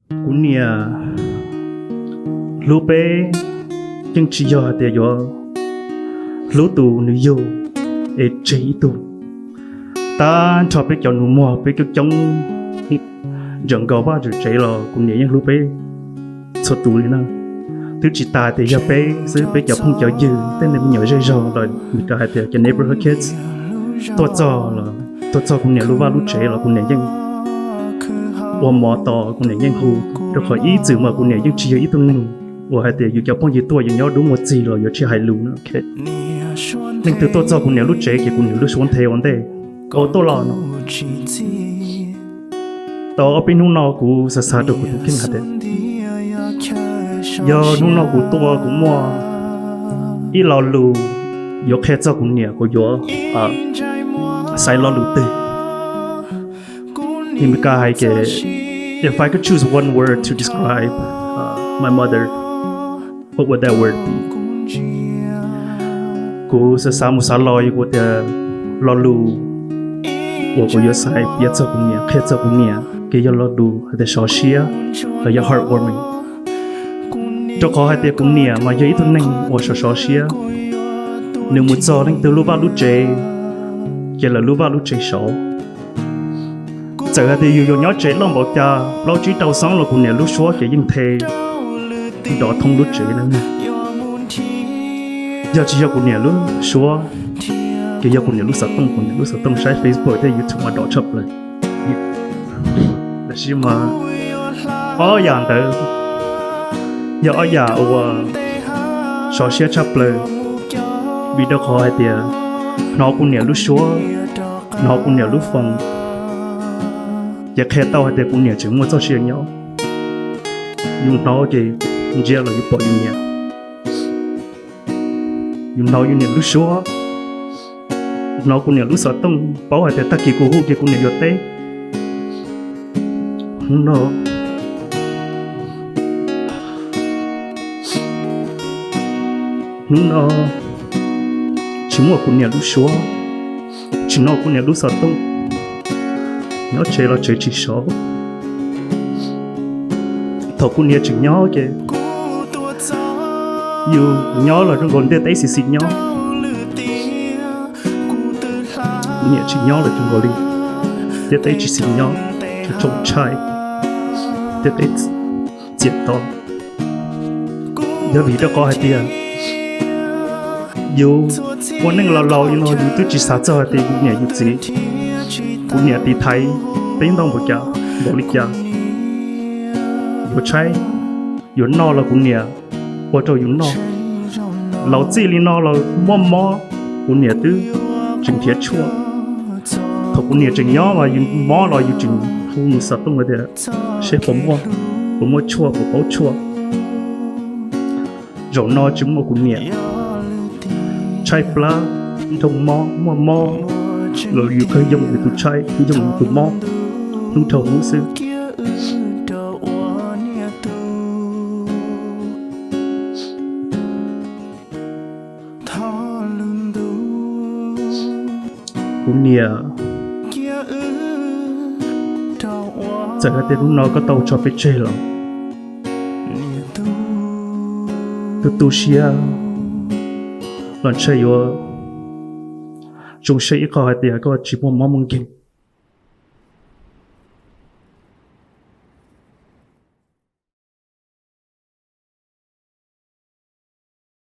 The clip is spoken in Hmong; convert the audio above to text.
Kuv niam hlub peb yeej tsis yog hais tias yuav hlub tus nws yug es tseg ib tug. Tag nrho peb cov nus muag peb coob coob, ntawm nkaus vaj ntawm tsev los kuv niam yeej hlub peb txhua tus li na. Twb tsis tas tias yog peb xwb, peb cov phooj cov ywg, tej me nyuam zej zog los, Meskas hais tias cov neighborhood kids tuaj txog, tuaj txog kuv niam lub vaj lub tsev los kuv niam yeej ua mov tos, kuv niam yeej hu, rau qhov ib txwm mas kuv niam yeej tsis yog ib tug neeg uas hais tias yus cov phooj ywg tuaj yuav nyob dub muag txig los yuav tsis hais lus na. Leej twg tuaj txog kuv niam lub tsev ces kuv niam lub suab nthe ua ntej, ua tuaj los no. Tau ob peb hnub no kuv xav xav rau kuv tus kheej hais tias, yog hnub no kuv tuaj kuv muaj ib lo lus yuav qhia txog kuv niam, kuv yuav xaiv lo lus twg? Li Meskas hais tias, if I could choose one word to describe my mother, what would that word be? Kuv xav xav mus xav los, yog kuv tias lo lus uas kuv yuav xaiv piav txog kuv niam, qhia txog kuv niam, ces yog lo lus hais tias sov siab, los yog heartwarming. Rau qhov hais tias kuv niam mas yog ib tug neeg uas sov sov siab. Nws mus txog leej twg lub vaj lub tsev, ces lawv lub vaj lub tsev sov. Txawm hais tias yus yuav nyob tsev loj npaum cas, plaub tsib rau xoob los kuv niam lub suab ces yeej nthe nrov thoob lub tsev na. Yog tsis yog kuv niam lub suab, ces yog kuv niam lub xov tooj, kuv niam lub xov tooj saib Facebook thiab YouTube mas nrov tshaj plaws. Tab sis mas ob yam ntawd yog ob yam uas sov siab tshaj plaws, vim rau qhov hais tias hnov kuv niam lub suab, hnov kuv niam lub foos, ces qhia tau hais tias kuv niam tseem muaj txoj sia nyob. Yus hnov ces ntsia los yus pom yus niam. Yus hnov yus niam lub suab, hnov kuv niam lub xov tooj, paub hais tias tag kis kuv hu ces kuv niam yuav teb. Hnub no, hnub no tsis muaj kuv niam lub suab, tsis hnov kuv niam lub xov tooj, nyob tsev los tsev tsis sov. Thaum kuv niam tseem nyob ces yus nyob los zoo nkaus ntiaj teb xiv xiv nyob. Kuv niam tsis nyob lawm zoo nkaus li ntiaj teb tsis xiv nyob, tsuas tsoo tshaj, ntiaj teb txias to. Yog vim rau qhov hais tias yus ua neej laus laus li no yus twb tsis xav txog hais tias yus niam yus txiv, kuv niam tiv thaiv peb ntau npaum cas, npaum li cas, yuav tshaib yuav noj los kuv niam ua rau yus noj. Laus txij li no los muaj mob, kuv niam twb tseem nrhiav tshuaj. Thaum kuv niam tseem nyob mas yus mob los yus tseem hu nws xov tooj tias seb puas muaj, puas muaj tshuaj, puas paub tshuaj. Zaum no tsis muaj kuv niam, tshaib plab, nroo mob, muaj mob los yus kawg yoo yus tus tshaib, kawg yoo yus tus mob hnub dhau hnub xwb. Kuv niam, txawm hais tias hnub no koj tau tso peb tseg los, tu tu siab los ntshe yuav zoo siab ib qho hais tias koj tsis muaj mob muaj nkeeg.